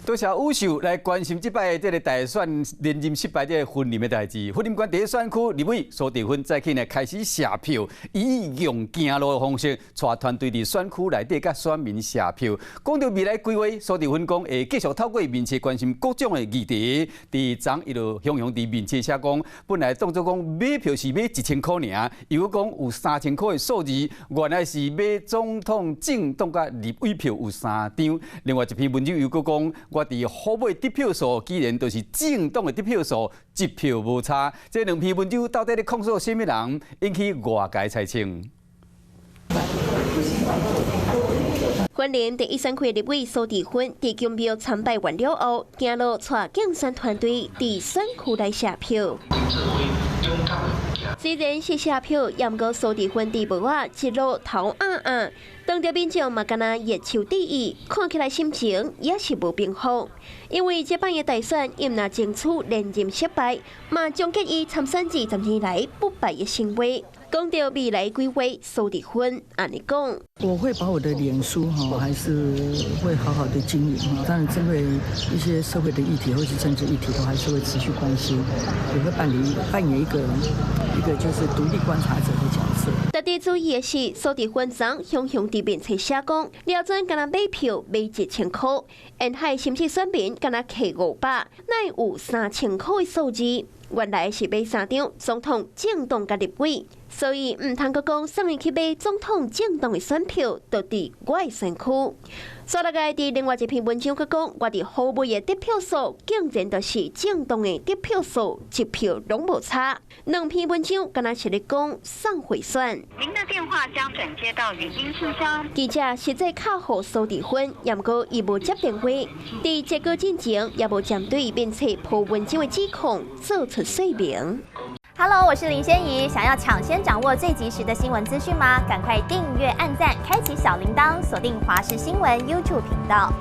多謝武秀來關心這擺這个大選連任失敗這个雲林的代誌。雲林縣第一選區立委蘇治芬早起呢開始謝票，以用行路的方式帶團隊佇選區內底佮選民謝票。講到未來規劃，蘇治芬講會繼續透過面冊關心各種的議題。佇昨伊就雄雄佇面冊寫講，本來當作講買票是買1000箍爾，又講有3000箍的數字，原來是買總統、政黨佮立委票有三張。另外一篇文章又閣講，我佇虎尾得票數，居然都是政黨的得票數，一票無差。這兩篇文章到底咧控訴啥物人，引起外界猜測。雲林第一選區立委蘇治芬，佇金廟參拜完了後，行路帶競選團隊佇選區來謝票。雖然是謝票，也毋過蘇治芬佇帽仔一路頭壓壓，當著民眾嘛敢若熱手致意，看起來心情也是無平復。因為這擺的大選，伊毋若爭取連任失敗，嘛終結伊參選20年來不敗的神話。講到未來規劃，蘇治芬按呢講：我會把我的臉書哈，還是會好好的經營哈。當然，針對一些社會的議題或是政治議題，都還是會持續關心，也會扮演一個就是獨立觀察者的角色。特別注意的是，蘇治芬昨雄雄佇面冊寫講，廖準敢若買票買1000箍，沿海新市選民敢若摕500，哪有3000箍的數字？原來是買三張總統、政黨佮立委，所以毋通閣講送伊去買總統、政黨的選票，就佇我的選區。煞落來佇另外一篇文章閣講，我佇虎尾的得票數，竟然就是政黨的得票數，一票攏無差。兩篇文章敢若是咧講送賄選。您的電話將轉接到語音信箱。記者實際敲予蘇治芬，也毋過伊無接電話。佇結果進前，也無針對面冊 po 文章的指控做出說明。 Hello，我是林仙怡。想要搶先掌握最及時的新聞資訊嗎？趕快訂閱、按讚、開啟小鈴鐺，鎖定華視新聞 YouTube 頻道。